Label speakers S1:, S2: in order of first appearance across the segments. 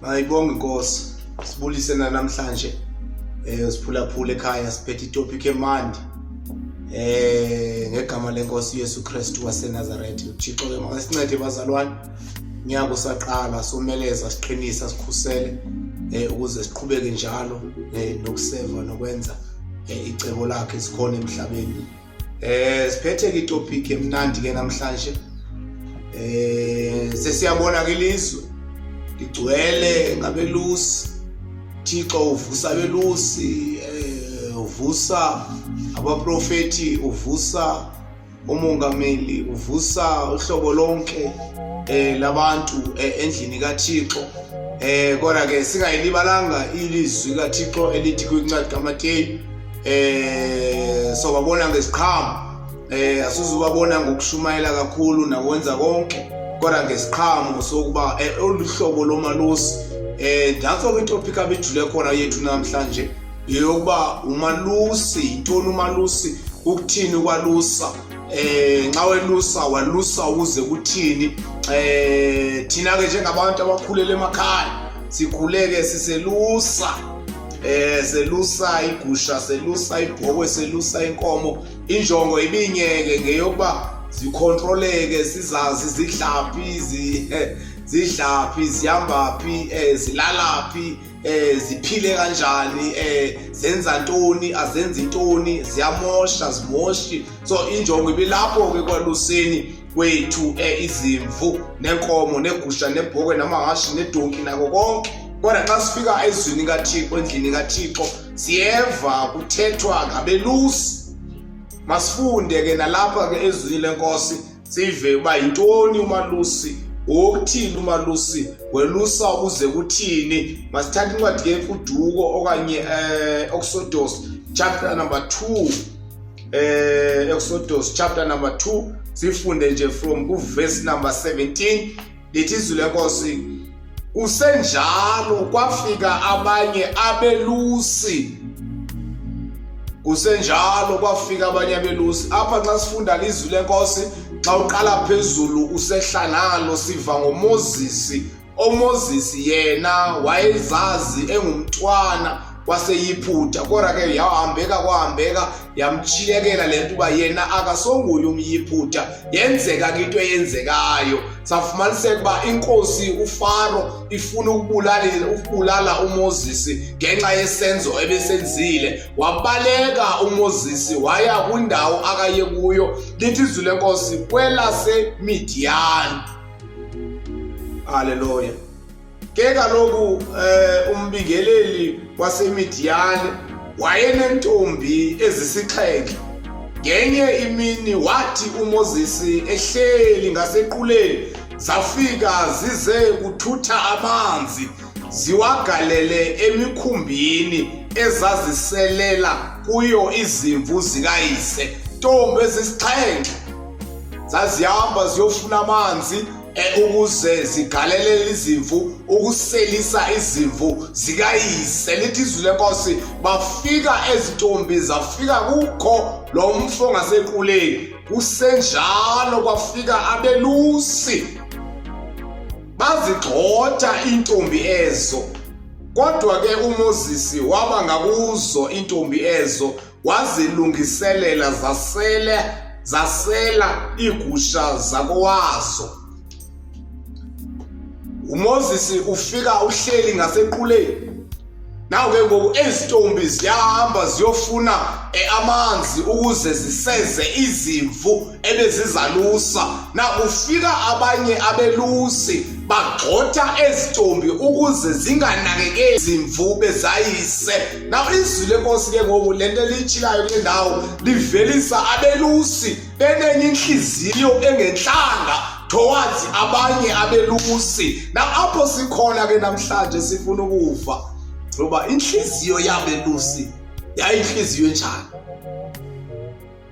S1: Mayibonge inkosi. Sibulise namhlanje. Siphulaphula ekhaya siphethe itopic emandi. Ngegama lenkosi uYesu Kristu waseNazaretha. uThixo ke makasincede bazalwane. Unyaka usaqala someleza siqinisa sikhusele ukuze siqhubeke njalo nokuseva nokwenza icebo lakhe sikhona emhlabeni. Siphethe ke itopic emnandi ke namhlanje. Sesiyabona ke ilizwe ligcwele ngabelusi. Thixo uvusa abelusi, uvusa abaprofeti, uvusa umongameli, uvusa uhlobo lonke labantu endlini kaThixo. Kodwa ke singayilibalanga ilizwi kaThixo elithi kwincwadi kaMateyu sobabona ngesiqhamo. Asizubabona ngokushumayela kakhulu nakwenza konke, kodwa ngesiqhamo sokuba olu hlobo lomalusi. Nantso ke itopic abijule khona yethu namhlanje, yeyokuba umalusi yintoni, umalusi ukuthini ukwalusa, nxa welusa walusa ukuze kuthini. Thina ke njengabantu abakhulele emakhaya sikhuleke siselusa, selusa igusha, selusa ibhokwe, selusa inkomo. Injongo ibinyeke ngeyokuba zikhontroleke, sizazi zidlaphi, zidlaphi, zihambaphi, zilalaphi, ziphile kanjani, zenza ntoni, azenzi ntoni, ziyamosha, zimoshi. So injongo ibilapho ke kwaluseni kwethu izimvu nenkomo negusha nebhokwe namahashi nedonki nako konke. Kodwa xa sifika ezwini kaThixo, endlini kaThixo, siyeva kuthethwa ngabelusi. Masifunde ke nalapha ke ezwini lenkosi, sive uba yintoni umalusi, wokuthini umalusi, welusa ukuze kuthini. Masithathe incwadi ke Imfuduko okanye Exodus chapter number 2, Exodus chapter number 2, sifunde nje from ku verse number 17. Lithi izwi lenkosi, kusenjalo kwafika abanye abelusi. Kusenjalo kwafika abanye abelusi. Apha xa sifunda lizwi lenkosi, xa uqala phezulu usehla nalo, siva ngoMoses. OMoses yena wayezazi engumntwana waseYiphutha, kodwa ke yahambeka kwahambeka yamchilekela le nto uba yena akasonguye umYiphutha. Yenzeka ke into eyenzekayo, safumaniseka uba inkosi uFaro ifuna ukubulala uMoses ngenxa yesenzo ebesenzile. Wabaleka uMoses waya kwindawo akaye kuyo, lithi izwi lenkosi kwelaseMidiyani. Haleluya. Ke kaloku umbingeleli waseMidiyani wayenentombi ezisixhenxe. Ngenye imini wathi uMoses ehleli ngasequleni, zafika zize kuthutha amanzi ziwagalele emikhumbini ezaziselela kuyo izimvu zikayise. Ntombi ezisixhenxe zazihamba ziyofuna amanzi ukuze zigalelele izimvu, ukuselisa izimvu zikayise. Lithi izwi lenkosi, bafika ezintombi, zafika kukho lo mfo ngasequleni. Kusenjalo kwafika abelusi, bazigxotha iintombi ezo. Kodwa ke uMoses waba ngakuzo iintombi ezo, wazilungiselela zasela iigusha zakowazo. uMoses ufika uhleli ngasequleni. Naw ke ngoku ezi ntombi ziyahamba ziyofuna amanzi ukuze ziseze izimvu ebezizalusa. Na ufika abanye abelusi bagxotha ezi ntombi ukuze zinganakekeli izimvu bezayise. Now izwi lenkosi ke ngoku le nto eliyitshilayo kule ndawo livelisa abelusi benenye inhliziyo engenhlanga towards abanye abelusi. Now apho sikhona ke namhlanje sifuna ukuva ngoba inhliziyo yabelusi yayinhliziyo enjani,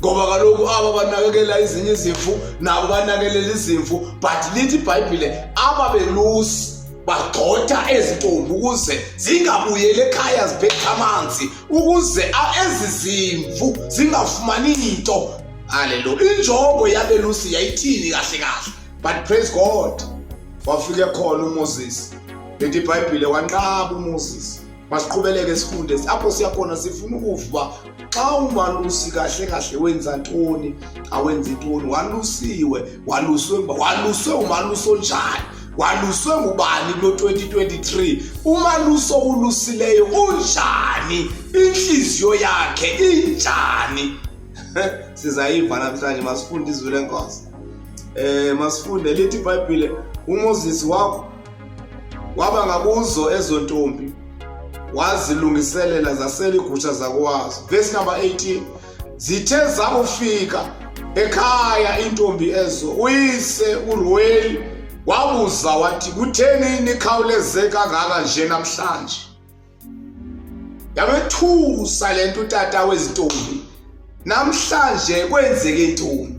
S1: ngoba kaloku aba banakekela ezinye izimvu nabo banakelela izimvu, but lithi iBhayibhile aba belusi bagxotha ezintombi ukuze zingabuyeli ekhaya zibheke amanzi, ukuze ezi zimvu zingafumani into. Haleluya. Injongo yabelusi yayithini kahle kahle? But praise God, wafike khona uMoses. Lithi iBhayibhile wanqaba uMoses. Masiqhubeleke sifunde apho siyakhona, sifuna ukuva xa umalusi kahle kahle wenza ntoni, awenzi ntoni, walusiwe, waluswe, waluswe umalusi onjani, waluswe ngubani kulo 2023, umalusi owulusileyo unjani, inhliziyo yakhe injani. Sizayiva namhlanje. Masifunde izwi lenkosi. Masifunde, lithi iBhayibhile uMoses wakho waba ngakuzo ezo ntombi, wazilungiselela zasela igusha zakwazo. Verse number 18: zithe zakufika ekhaya iintombi ezo, uyise uRuweli wabuza wathi, kutheni nikhawuleze kangaka nje namhlanje? Yabethusa le nto utata wezintombi, namhlanje kwenzeke ntoni?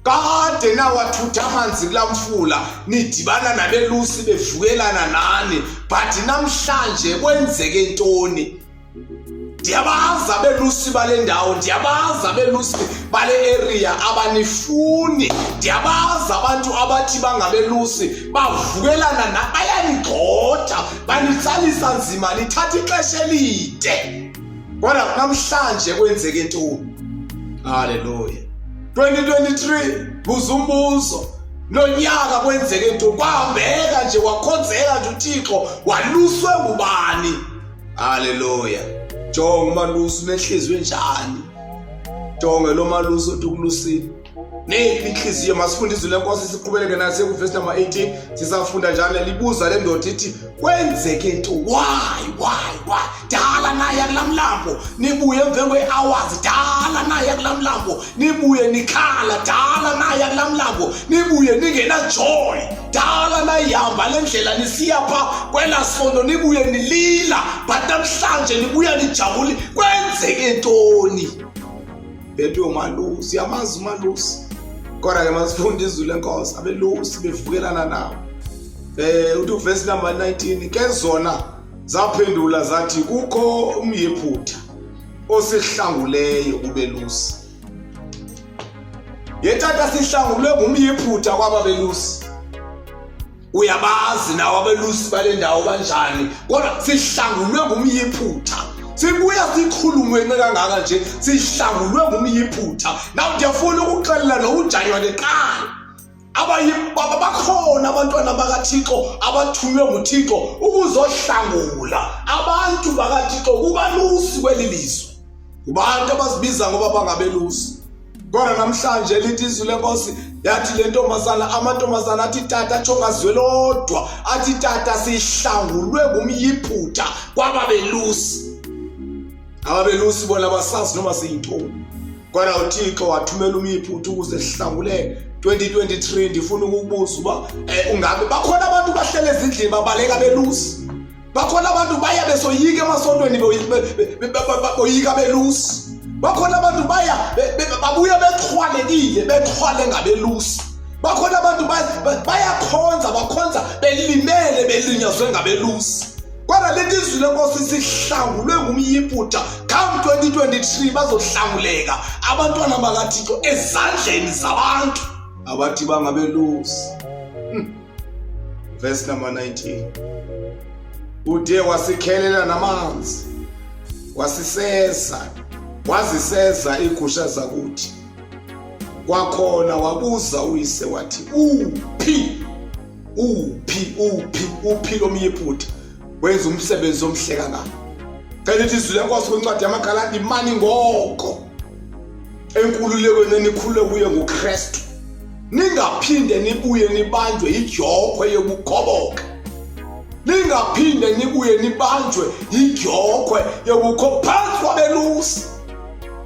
S1: Kade nawathutha amanzi kulaa mfula, nidibana nabelusi bevukelana nani, but namhlanje kwenzeke ntoni? Ndiyabazi abelusi bale ndawo, ndiyabazi abelusi bale area, abanifuni. Ndiyabazi abantu abathi bangabelusi bavukelana na, bayanigxotha, banitsalisa nzima, lithatha ixesha elide, kodwa namhlanje kwenzeke ntoni? Haleluya. 2023, buza umbuzo, lonyaka kwenzeke ntoni? Kwahambeka nje, wakhonzeka nje uThixo, waluswe ngubani? Haleluya. Jonga umalusi unenhliziyo enjani, jonge lo malusi othi ukulusile neyiphi inhliziyo. Masifunde izwi lenkosi, siqhubeleke nayo sekuvesi number 18, sisafunda njalo. Libuza le ndoda ithi, kwenzeke nto? Why? Dala naya kulaa mlambo, nibuye emveni kwee-hours. Dala naya kulaa mlambo, nibuye nikhala. Dala naya kulaa mlambo, nibuye ningena-joy. Dala nayihamba le ndlela nisiya pha kwelaa sondo, nibuye nilila, but namhlanje nibuya nijabuli. Kwenzeke ntoni? Bethu umalusi, uyamazi umalusi. Kodwa ke masifunde izwi lenkosi, abelusi bevukelana nawo. Uthi uvesi number 19, ke zona zaphendula zathi, kukho umYiphutha osihlanguleyo kubelusi. Yetata, sihlangulwe ngumYiphutha kwaba belusi. Uyabazi nawo abelusi bale ndawo banjani, kodwa sihlangulwe ngumYiphutha. Sibuya sikhulumene kangaka nje, sihlangulwe ngumYiphutha. Naw ndiyafuna ukuxelela noUjanuwari qala, bakhona abantwana bakaThixo abathunywe nguThixo ukuzohlangula abantu bakaThixo kubalusi kweli lizwe, kubantu abazibiza ngoba bangabelusi. Kodwa namhlanje lithi izwi lenkosi, yathi le ntombazana, amantombazana athi tata, atsho ngazwelodwa, athi tata, sihlangulwe ngumYiphutha kwababelusi. Ababelusi bona basazi noma siyintoni, kodwa uThixo wathumela umYiphutha ukuze sihlanguleke. 2023, ndifuna ukukubuza uba ungabe bakhona abantu bahlele ezindlini babaleka belusi, bakhona abantu baya besoyika emasontweni, boyika belusi, bakhona abantu baya babuya bexhwalekile, bexhwale ngabelusi, bakhona abantu bayakhonza, bakhonza belimele, belinyazwe ngabelusi, kodwa lithi izwi lenkosi sihlangulwe ngumYiphutha. Come 2023, bazohlanguleka abantwana bakaThixo ezandleni zabantu abathi bangabelusi. Verse number 19: ude wasikhelela namanzi, wasiseza, waziseza iigusha zakuthi. Kwakhona wabuza uyise wathi, uphi, uphi, uphi, uphi lo mYiphutha wenza umsebenzi omhle kangaka? Cela ithi izwi lenkosi kwincwadi yamaGalati, imani ngoko enkululekweni enikhulule kuye nguKristu, ningaphinde nibuye nibanjwe idyokhwe yobukhoboka, ningaphinde nibuye nibanjwe idyokhwe yobukho phantsi kwabelusi,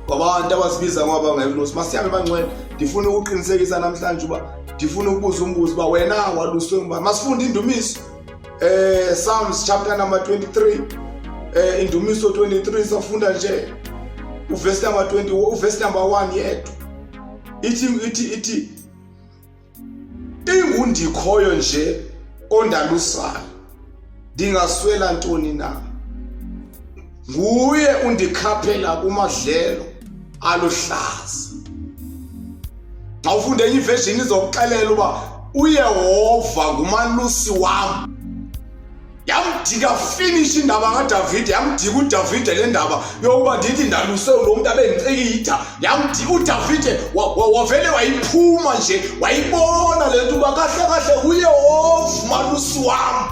S1: kwabantu abazibiza ngoba bangabelusi. Masihambe bangcwele. Ndifuna ukuqinisekisa namhlanje uba ndifuna ukubuza umbuzo uba wena waluswe ngubani. Masifunde indumiso, Psalms chapter number 23, indumiso 23, safunda nje uverse number 20, uverse number 1 yedwa. Ithi inguNdikhoyo nje ondalusayo, ndingaswela ntoni na? Nguye undikhaphela kumadlelo aluhlaza. Xa ufunda enye iversion izokuxelela uba uYehova ngumalusi wam. Yamdika finish indaba kaDavide, yamdika uDavide le ndaba yokuba ndithi ndaluse lo mntu abendicikitha. Yamdika uDavide, wavele wayiphuma nje, wayibona le nto uba kahle kahle uYehova umalusi wam.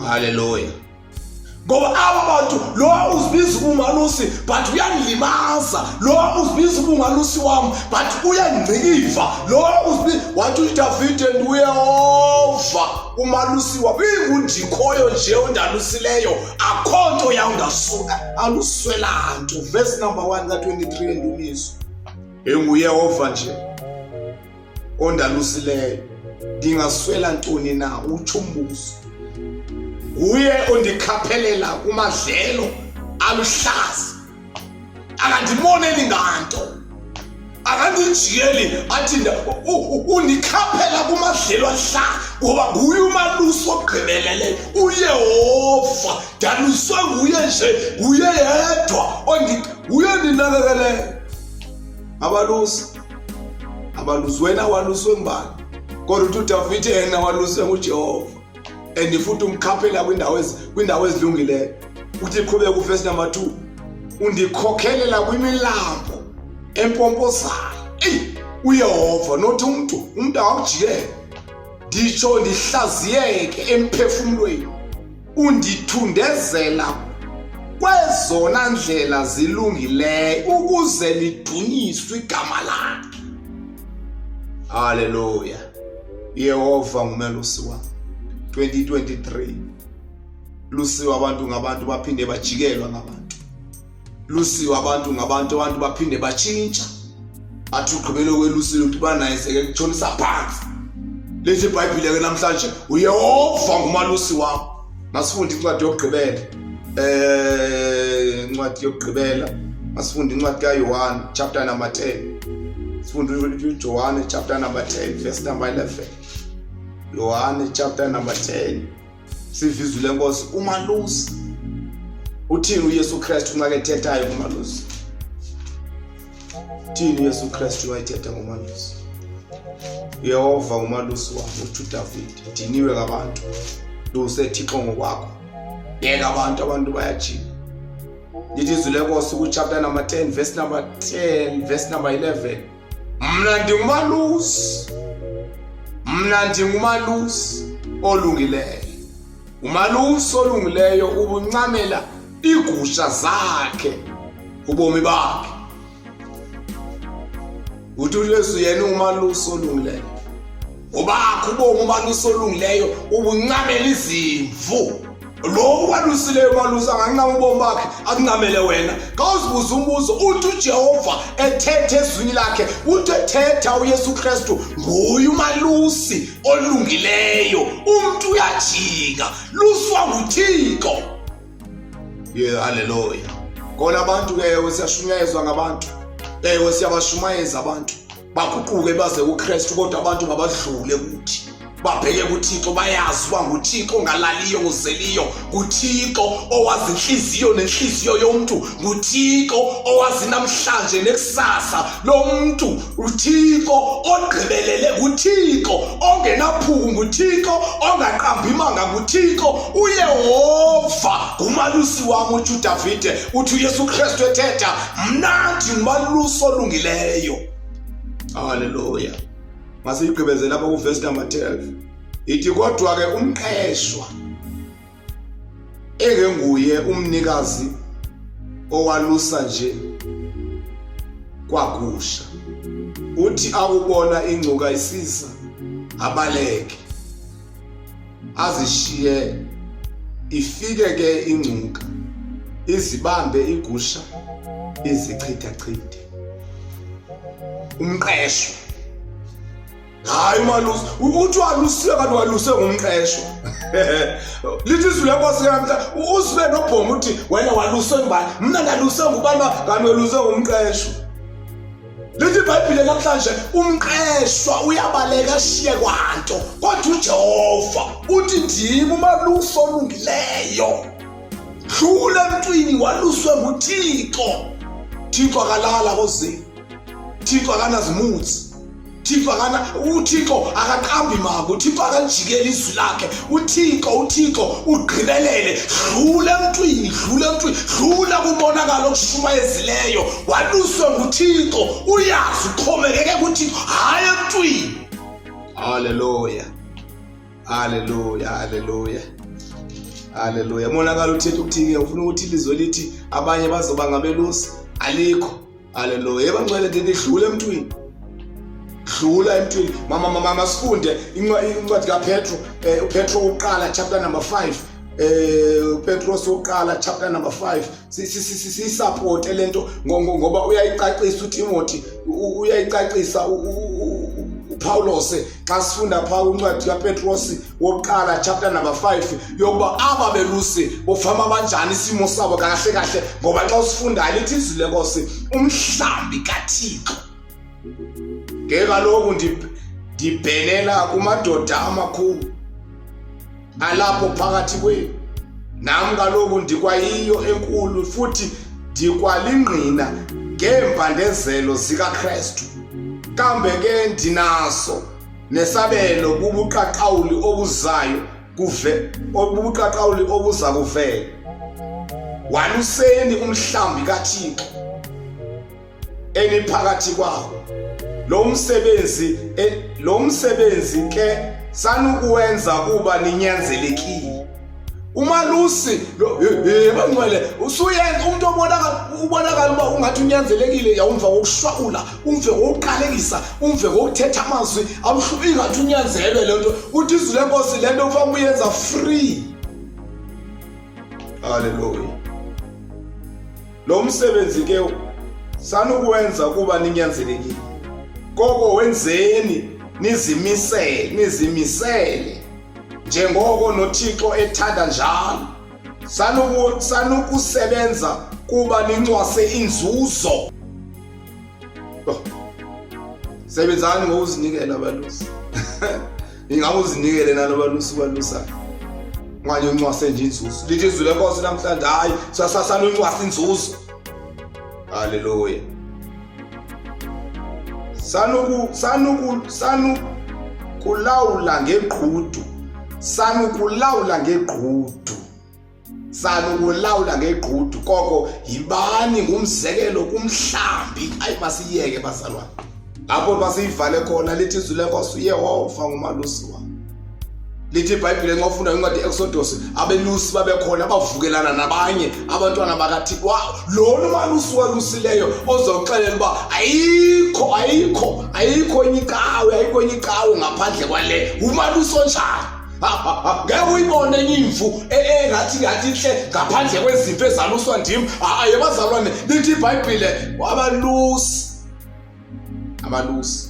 S1: Haleluya. Ngoba aba bantu, lo uzibiza ubumalusi but uyandilimaza, lo uzibiza ubumalusi wam but uyandingcikiva, lo uzibiza. Wathi uDavide, nduyehova umalusi wam, ingundikhoyo nje ondalusileyo, akho nto yawundasuka aluswela nto. Verse number 1 ka-23 endumiso, enguyehova nje ondalusileyo, ndingaswela ntoni na? Utsho umbuzo. Nguye ondikhaphelela kumadlelo aluhlaza, akandimoneli nganto, akandijiyeli athi undikhaphela kumadlelo aluhlaza, ngoba nguye umalusi ogqibeleleyo, uYehova. Ndaluswe nguye nje, nguye yedwa nguye ondinakekeleyo. Abalusi, abalusi, wena waluswe ngubani? Kodwa uthi uDavide yena waluswe nguJehova, and futhi umkhaphela kwindawo ezilungileyo. Uthi qhubeka uvesi number 2, undikhokhelela kwimilambo empompozayo. Eyi, uYehova nothi umntu akakujikele, nditsho ndihlaziyeke emphefumlweni, undithundezela kwezona ndlela zilungileyo ukuze lidunyiswe igama lakhe. Haleluya. Yehova ngumelusi wam. 2023 lusiwe abantu ngabantu, baphinde bajikelwa ngabantu. Lusiwe abantu ngabantu, abantu baphinde batshintsha. Athi ugqibele kwelusile ukuthi banaye seke kutshonisa phansi. Lithi iBhayibhile ke namhlanje, uYehova ngumalusi wam. Masifunde incwadi yokugqibela. Incwadi yokugqibela. Masifunde incwadi kaYohane chapter number 10. Sifunde uJohane chapter number 10 verse number 11. Yohane chapter number 10. Siva izwi lenkosi umalusi. Uthini uYesu Kristu nxa kethethayo kumalusi? Uthini uYesu Kristu wayethetha ngomalusi? Yehova umalusi wam, uthi uDavide, diniwe ngabantu, luse Thixo ngokwakho. Yeka abantu, abantu bayajika. Lithi izwi lenkosi ku-chapter number 10 verse number 10 verse number 11. Mna ndingumalusi, mna ndingumalusi olungileyo. Umalusi olungileyo ubuncamela iigusha zakhe ubomi bakhe. Uthi uYesu yena ungumalusi olungileyo, ubakho ubomi. Umalusi olungileyo ubuncamela izimvu. Lo uwalusileyo umalusi angancama ubomi bakhe akuncamele wena. Khawuzibuze umbuzo, uthi uJehova ethethe ezwini lakhe, uthi ethetha uYesu Kristu nguye umalusi olungileyo. Umntu uyajika, luswa nguThixo. Yeah, haleluya. Kona abantu ke, ewe, siyashunyayezwa ngabantu, ewe, siyabashumayeza abantu baguquke baze kuKristu, kodwa abantu mabadlule kuthi babheke kuThixo, bayazi uba nguThixo ongalaliyo ngozeliyo, nguThixo owazi inhliziyo nenhliziyo yomntu, nguThixo owazi namhlanje nekusasa lomntu, uThixo ogqibelele, nguThixo ongenaphuku, nguThixo ongaqambi manga, nguThixo uYehova ngumalusi wam, utsho uDavide. Uthi uYesu Kristu ethetha, mna ndingumalusi olungileyo. Haleluya. Masiyigqibezele apha kuvesi number 12. Ithi kodwa ke umqeshwa engenguye umnikazi owalusa nje kwagusha, uthi akubona ingcuka isiza abaleke azishiye, ifike ke ingcuka izibambe igusha izichithachithe. Umqeshwa, hayi umalusi. Uthi walusiwe kanti waluswe ngumqeshwa. Lithi izwi lenkosi namhla, uzibe nobhongo uthi wena waluswe ngubani? Mna ndaluswe ngubani? Kanti weluswe ngumqeshwa. Lithi iBhayibhile namhlanje, umqeshwa uyabaleka ashiye kwanto, kodwa uJehova uthi ndim umalusi olungileyo. Dlula emntwini, waluswe nguThixo. Thixo akalala kozini, Thixo akanazimuthi. Thixo akana uThixo akaqambi manga, uThixo akalijikeli izwi lakhe. UThixo uThixo ugqibelele. Dlula emntwini, dlula emntwini, dlula kumonakalo okushumayezileyo. Waluswe nguThixo, uyazi uxhomekeke kuThixo, hayi emntwini. Haleluya. Haleluya, haleluya. Haleluya. Monakalo uthetha ukuthini? Ufuna ukuthi ilizwe lithi abanye bazoba ngabelusi? Alikho. Haleluya. Yebangcwele ndithi dlula emntwini. Dlula emntwini. Mama mama masifunde incwadi kaPetro, eh, uPetro uqala chapter number 5. Eh uPetros uqala chapter number 5 sisupporte lento ngoba uyayicacisa uTimothy uyayicacisa uPaulos xa sifunda phaa uncwadi kaPetros wokuqala chapter number 5 yokuba aba belusi bofama banjani isimo sabo kahle kahle ngoba xa usifundayo lithi izwi lenkosi umhlambi kaThixo ke kaloku ndibhenela kumadoda amakhulu alapho phakathi kwenu nam kaloku ndikwayiyo enkulu futhi ndikwalingqina ngeembandezelo zikaKrestu kambe ke ndinaso nesabelo kubuqaqawuli obuzayo kuve obuqaqawuli obuza kuvela waluseni umhlambi kaThixo eniphakathi kwawo lo msebenzi e, lo msebenzi ke sanukuwenza kuba ninyanzelekile umalusi bangcwele usuyenza umuntu obonakala ubonakala uba ungathi unyanzelekile yawumva ngokushwabula umve ngokuqalekisa umve ngokuthetha amazwi abuhlungu ingathi unyanzelwe le nto uthi izwi lenkosi le nto ufanele uyenza free. Haleluya. Lo msebenzi ke sanukuwenza kuba ninyanzelekile, koko wenzeni nizimisele, nizimisele njengoko noThixo ethanda njalo. Sanuku sanukusebenza kuba nincwase inzuzo. Oh. Sebenzani ngokuzinikela balusi. Ingabe uzinikele nalo balusi balusayo. Okanye uncwase nje inzuzo. Lithi izwi lenkosi namhlanje hayi sasasana uncwasa inzuzo. Haleluya. Sanuku sanuku sanukulawula ngegqudu. Sanukulawula ngegqudu. Sanukulawula ngegqudu koko yibani ngumzekelo kumhlambi. Ayi masiyeke bazalwane. Lapho masiyivale khona lithi izwi lenkosi uYehova ngumalusi wami. Lithi iBhayibhile nxa ufunda incwadi ye-Exodus abelusi babekhona abavukelana nabanye abantwana bakaThixo. Lona umalusi walusileyo ozoxelela uba ayikho ayikho ayikho enye icawe ayikho enye icawe ngaphandle kwale. Umalusi onjani? Ngeke uyibone enye imvu e, engathi ngathi inhle ngaphandle kwezimvu ezaluswa ndim. Hayi bazalwane, lithi iBhayibhile wabalusi abalusi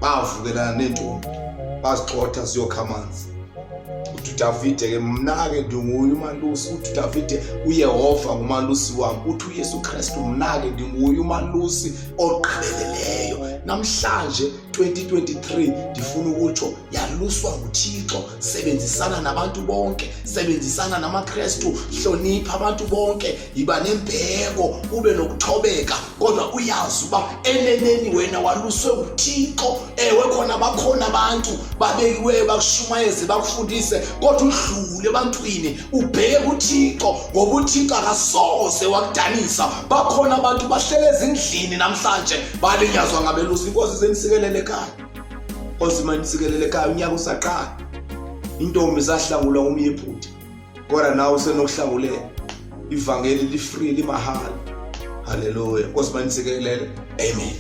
S1: bavukelana neentombi bazigxotha ziyokha amanzi. Uthi uDavide ke mna ke ndinguye umalusi. Uthi uDavide uYehova ngumalusi wam. Uthi uYesu Kristu mna ke ndinguye umalusi ogqibeleleyo. Namhlanje 2023 ndifuna ukutsho yaluswa nguThixo. Sebenzisana nabantu bonke, sebenzisana namaKristu, hlonipha abantu bonke, yiba nembeko, ube nokuthobeka, kodwa uyazi uba eneneni wena waluswe nguThixo. Ewe khona bakhona abantu babekiweyo bakushumayeze bakufundise, kodwa udlule ebantwini ubheke kuThixo, ngoba uThixo akasoze wakudanisa. Bakhona abantu bahlele ezindlini namhlanje balinyazwa ngabelusi. Inkosi zenisikelele ekhaya, Inkosi manisikelele ekhaya. Unyaka usaqala, intombi zahlangulwa ngumYephutha, kodwa nawe usenokuhlangulela. Ivangeli lifree, limahhala. Haleluya. Nkosi manisikelele. Amen.